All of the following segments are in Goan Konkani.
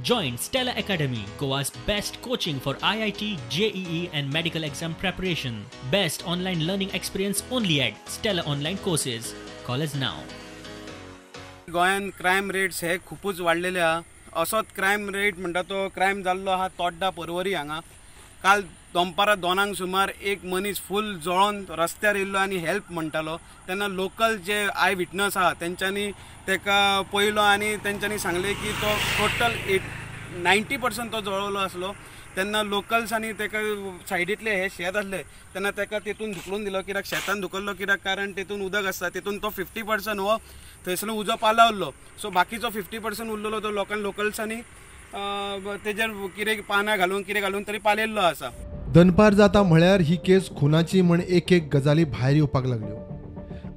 Join Stella Academy, Goa's best coaching for IIT, JEE and medical exam preparation. Best online learning experience only at Stella Online Courses. Call us now. गोंयांत क्रायम रेट्स हे खुपूच वाडलेले आहा. असोच क्रायम रेट म्हणटा तो क्रायम जाल्लो आहा तोड्डा पर्वरी हांगा. काल दनपारां 2 सुमार एक मनीस फूल जळोन रस्त्यार येयल्लो आनी हेल्प म्हणटालो. तेन्ना लोकल जे I witness आहा तेंच्यांनी तेका पळयलो आनी तेंच्यांनी सांगलें की तो टोटल 90% तो जळवलो आसलो. तेन्ना लोकल्सांनी तेका सायडींतले हे शेत आसले तेन्ना तेका तेतून धुकलून दिलो. कित्याक शेतान धुकल्लो कित्याक कारण तेतून उदक आसता, तेतून तो 50% हो थंयसर उजो पालावल्लो. सो बाकीचो 50% उरलेलो तो लोकल्सांनी तेजेर कितें पानां घालून कितें घालून तरी पालयल्लो आसा. दनपार जाता म्हळ्यार ही केस खुनाची म्हण एक एक गजाली भायर येवपाक लागल्यो.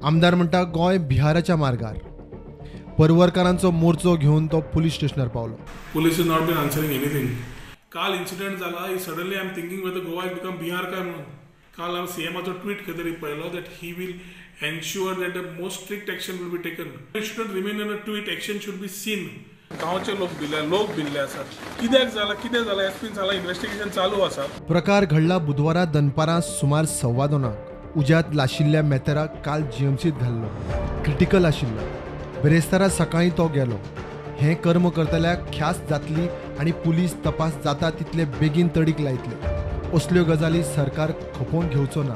आमदार म्हणटा गोंय बिहाराच्या मार्गार. पर्वरकारांचो मोर्चो घेवन तो पुलीस स्टेशनार पावलो. Police is not been answering anything. काल इन्सिडंट जाला, suddenly I am thinking whether Goa is become Bihar काय म्हणून. काल हांवें सीएमाचो ट्वीट खंय तरी पळयलो that he will ensure that the most strict action will be taken. It should not remain in a tweet, action should be seen. गांवचे लोक भिल्ले आसात. कित्याक जाला कितें जाला एसपीन जाला, इन्वेस्टिगेशन चालू आसा. प्रकार घडला बुधवारा दनपारां सुमार 2:15. उज्यांत लाशिल्ल्या मेतेराक काल जीएमसीत घाल्लो. क्रिटिकल आशिल्लो. बिरेस्तारा सकाळीं तो गेलो. हें कर्म करतल्याक ख्यास्त जातली आनी पुलीस तपास जाता तितले बेगीन तडीक लायतले. असल्यो गजाली सरकार खपोवन घेवचो ना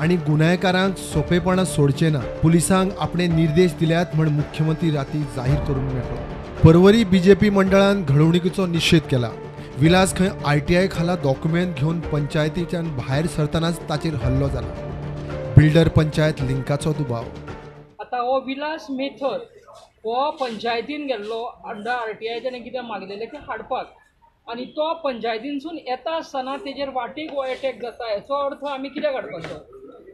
आनी गुन्यांवकारांक सोंपेपणां सोडचे ना. पुलिसांक आपणे निर्देश दिल्यात म्हण मुख्यमंत्री राती जाहीर करून मेकळो. पर्वरी बीजेपी मंडळान घडवणुकीचो निशेध केला. विलास खंय आरटीआय खाला डॉक्युमेंट घेवन पंचायतीच्यान भायर सरतनाच ताचेर हल्लो जाला. बिल्डर पंचायत लिंकाचो दुबाव. आतां हो विलास मेथर हो पंचायतीन गेल्लो अंडर आरटीआय तेणें कितें मागलेलें की हाडपाक, आनी तो पंचायतीनसून येता आसतना तेजेर वाटेक हो एटॅक जाता. हेचो अर्थ आमी कितें काडपाचो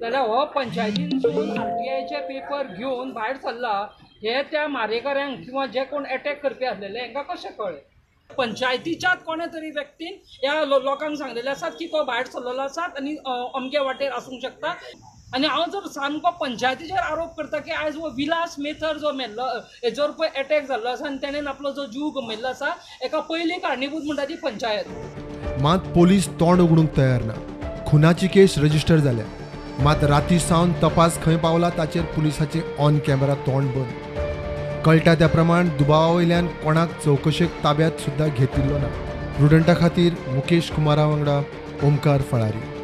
जाल्यार हो पंचायतीनसून आरटीआयचे पेपर घेवन भायर सरला हे त्या मारेकऱ्यांक किंवा जे कोण एटॅक करपी आसलेले हेंकां कशें कळ्ळें? पंचायतीच्याच कोणे तरी व्यक्तीन ह्या लोकांक सांगलेलें आसात की तो भायर सरलेलो आसात आनी अमके वाटेर आसूंक शकता. आनी हांव जर सामको पंचायतीचेर आरोप करता की आयज हो विलास मेथर जो मेल्लो हेजोर पळय एटॅक जाल्लो आसा आनी तेणेन आपलो जो जीव गमयल्लो आसा एका पयली कारणीभूत म्हणटा ती पंचायत. मात पोलीस तोंड उगडूंक तयार ना. खुनाची केस रजिस्टर जाल्या, मात राती सावन तपास खंय पावला ताचेर पुलिसाचे ऑन कॅमेरा तोंड बंद. कळटा त्या प्रमाण दुबावा वयल्यान कोणाक चवकशेक ताब्यात सुद्दां घेतिल्लो ना. प्रुडंटा खातीर मुकेश कुमारा वांगडा ओमकार फळारी.